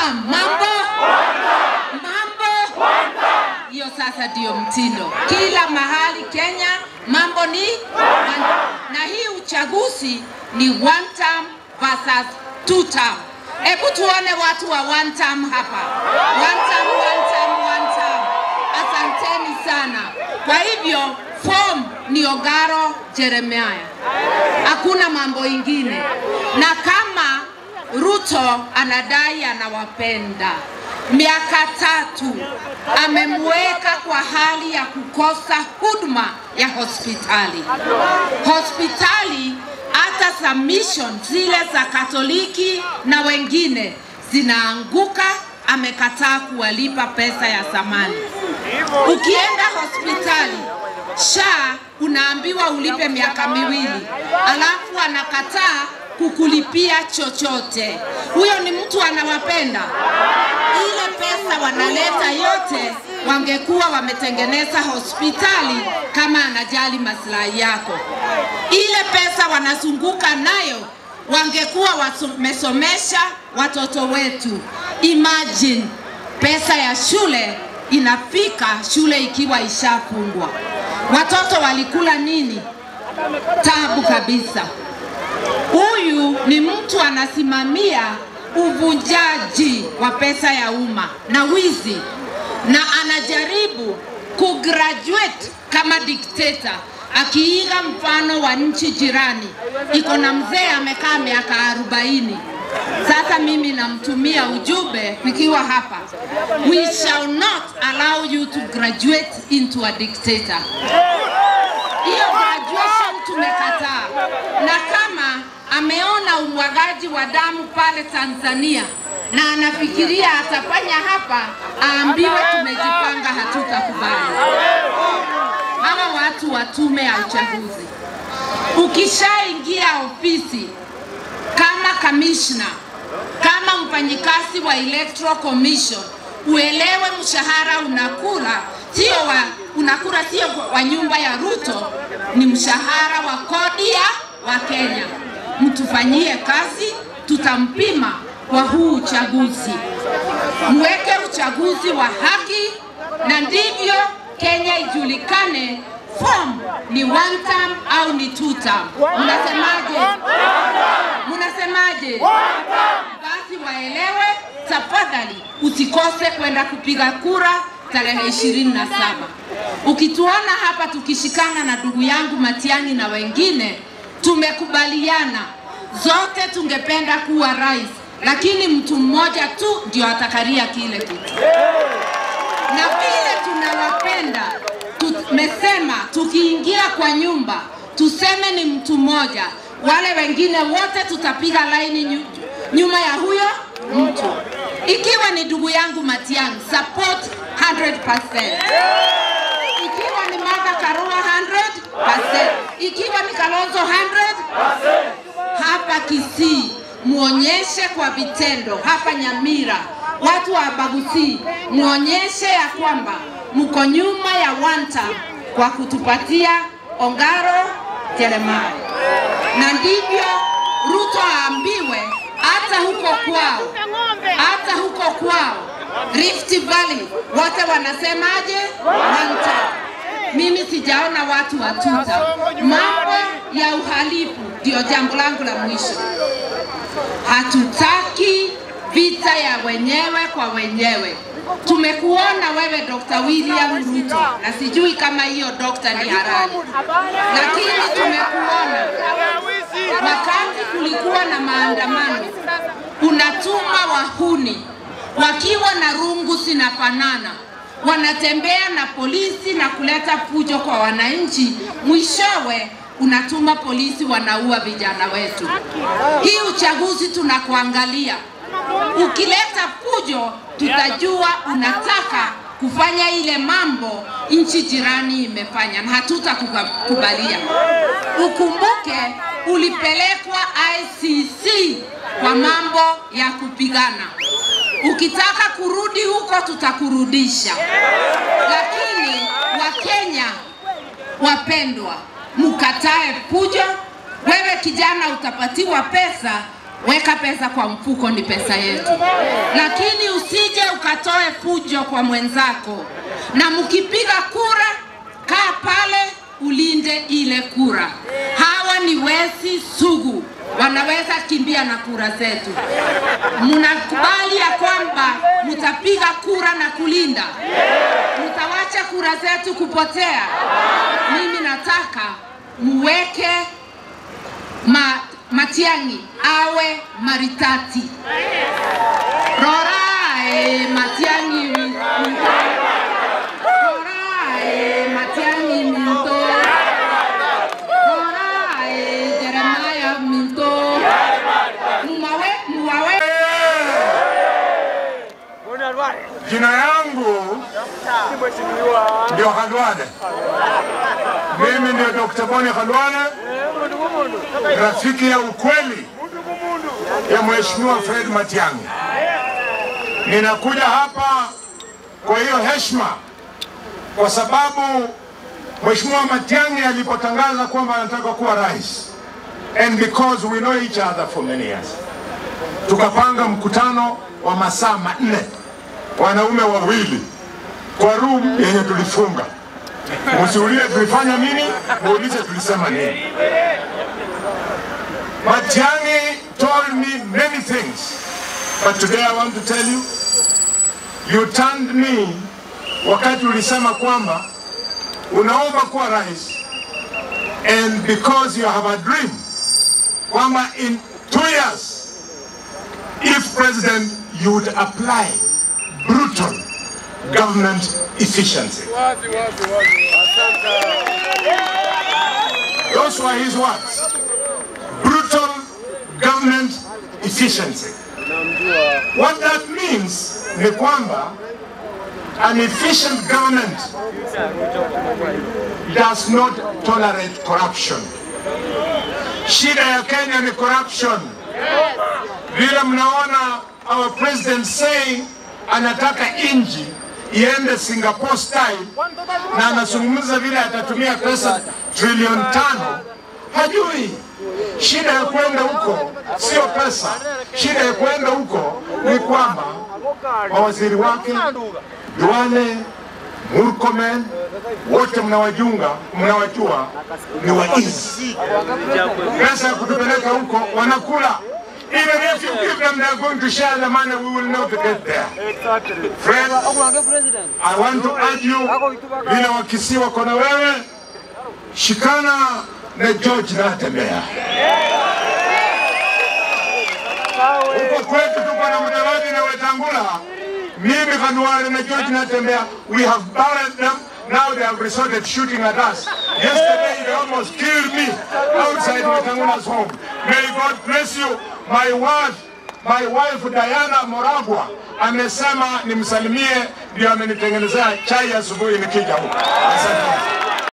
term. Mambo? Mambo? Hiyo sasa ndio mtindo. Kila mahali Kenya mambo ni one. Na hii uchaguzi ni one term versus two term. Hebu tuone watu wa one term hapa. One term, one term, one term. Asanteni sana. Kwa hivyo form ni Ongaro Jeremiah. Hakuna mambo ingine. Na kama Ruto anadai anawapenda, miaka 3 amemweka kwa hali ya kukosa huduma ya hospitali. Hospitali hata za mission zile za Katoliki na wengine zinaanguka, amekataa kuwalipa pesa ya samani. Ukienda hospitali SHA unaambiwa ulipe miaka 2, alafu anakataa kukulipia chochote. Huyo ni mtu anawapenda? Ile pesa wanaleta yote wangekuwa wametengeneza hospitali kama anajali maslahi yako. Ile pesa wanazunguka nayo wangekuwa wamesomesha watoto wetu. Imagine pesa ya shule inafika shule ikiwa ishafungwa. Watoto walikula nini? Tabu kabisa. Huyu ni mtu anasimamia uvunjaji wa pesa ya umma na wizi, na anajaribu kugraduate kama dictator, akiiga mfano wa nchi jirani. Iko na mzee amekaa miaka 40. Sasa mimi namtumia ujumbe nikiwa hapa. We shall not allow you to graduate into a dictator. Hiyo graduation tumekataa. Na kama ameona umwagaji wa damu pale Tanzania na anafikiria atafanya hapa, aambiwe tumejipanga, hatutakubali. Hawa watu wa tume ya uchaguzi, ukishaingia ofisi kama commissioner, kama mfanyikazi wa Electoral Commission, uelewe mshahara unakula sio wa unakula sio wa nyumba ya Ruto, ni mshahara wa kodi ya wa Kenya. Mtufanyie kazi, tutampima kwa huu uchaguzi. Mweke uchaguzi wa haki, na ndivyo Kenya ijulikane form ni one term au ni two term. Mnasemaje? Mnasemaje? Basi waelewe, tafadhali usikose kwenda kupiga kura tarehe 27. Ukituona hapa tukishikana na ndugu yangu Matiang'i na wengine, tumekubaliana zote tungependa kuwa rais, lakini mtu mmoja tu ndio atakaria kile kitu. Na vile tunawapenda, tumesema tukiingia kwa nyumba tuseme ni mtu mmoja, wale wengine wote tutapiga laini nyuma ya huyo mtu. Ikiwa ni ndugu yangu Matiang'i, support 100%. Ikiwa ni Martha Karua 100%. Ikiwa ni Kalonzo 100%. Hapa Kisii muonyeshe kwa vitendo, hapa Nyamira watu wa Bagusi muonyeshe ya kwamba mko nyuma ya one term kwa kutupatia Ongaro Jeremiah. Na ndivyo Ruto aambiwe hata huko kwao, hata huko kwao Rift Valley wote wanasemaje? One term. Mimi sijaona watu wa two term. Mambo ya uhalifu ndio jambo langu la mwisho. Hatutaki vita ya wenyewe kwa wenyewe. Tumekuona wewe Dr. William Ruto, na sijui kama hiyo doctor ni halali, lakini tumekuona wakati kulikuwa na maandamano, unatuma wahuni wakiwa na rungu zinafanana, wanatembea na polisi na kuleta fujo kwa wananchi, mwishowe unatuma polisi wanaua vijana wetu. Hii uchaguzi tunakuangalia. Ukileta fujo tutajua unataka kufanya ile mambo nchi jirani imefanya, na hatutakubalia. Ukumbuke ulipelekwa ICC kwa mambo ya kupigana. Ukitaka kurudi huko tutakurudisha. Lakini Wakenya wapendwa, mukatae fujo. Wewe kijana utapatiwa pesa, Weka pesa kwa mfuko, ni pesa yetu. Lakini usije ukatoe fujo kwa mwenzako. Na mkipiga kura, kaa pale ulinde ile kura. Hawa ni wezi sugu, wanaweza kimbia na kura zetu. Mnakubali ya kwamba mtapiga kura na kulinda? Mtawacha kura zetu kupotea? Mimi nataka muweke Matiang'i awe maritati. Rora Matiang'i, rora Matiang'i minto, rora Jeremiah minto, muwawe muwawe. Jina yangu ndio Khalwale. Mimi ndio Dr. Boni Khalwale, rafiki ya ukweli ya Mheshimiwa Fred Matiang'i. Ninakuja hapa kwa hiyo heshima, kwa sababu Mheshimiwa Matiang'i alipotangaza kwamba anataka kuwa rais, and because we know each other for many years, tukapanga mkutano wa masaa 4, wanaume wawili kwa room yenye tulifunga. Msiulize tulifanya nini, muulize tulisema nini. Matiang'i told me many things, but today I want to tell you, you turned me wakati ulisema kwamba unaomba kuwa rais, and because you have a dream kwamba in 2 years, if president, you would apply brutal government efficiency. Those were his words. Brutal government efficiency. What that means ni kwamba an efficient government does not tolerate corruption. Shida ya Kenya ni corruption. Vile mnaona our president saying anataka inji iende Singapore style, na anazungumza vile atatumia pesa trilioni 5. Hajui shida ya kwenda huko sio pesa. Shida ya kwenda huko ni kwamba mawaziri wake Duale, Murkomen, wote mnawajua ni waizi. Pesa ya kutupeleka huko wanakula. Even if you give them, they are going to share the money. We will not get there. Friend, I want to urge you, vile Wakisii wako na wewe, shikana na George Natembeya. Huko kwetu tuko na Mudavadi na Wetangula. Mimi Khalwale na George Natembeya, we have buried them. Now they have resorted shooting at us. Yesterday they almost killed me outside Wetangula's home. May God bless you. My wife Diana Moragwa amesema nimsalimie, ndio amenitengenezea chai asubuhi nikija huko. Asante.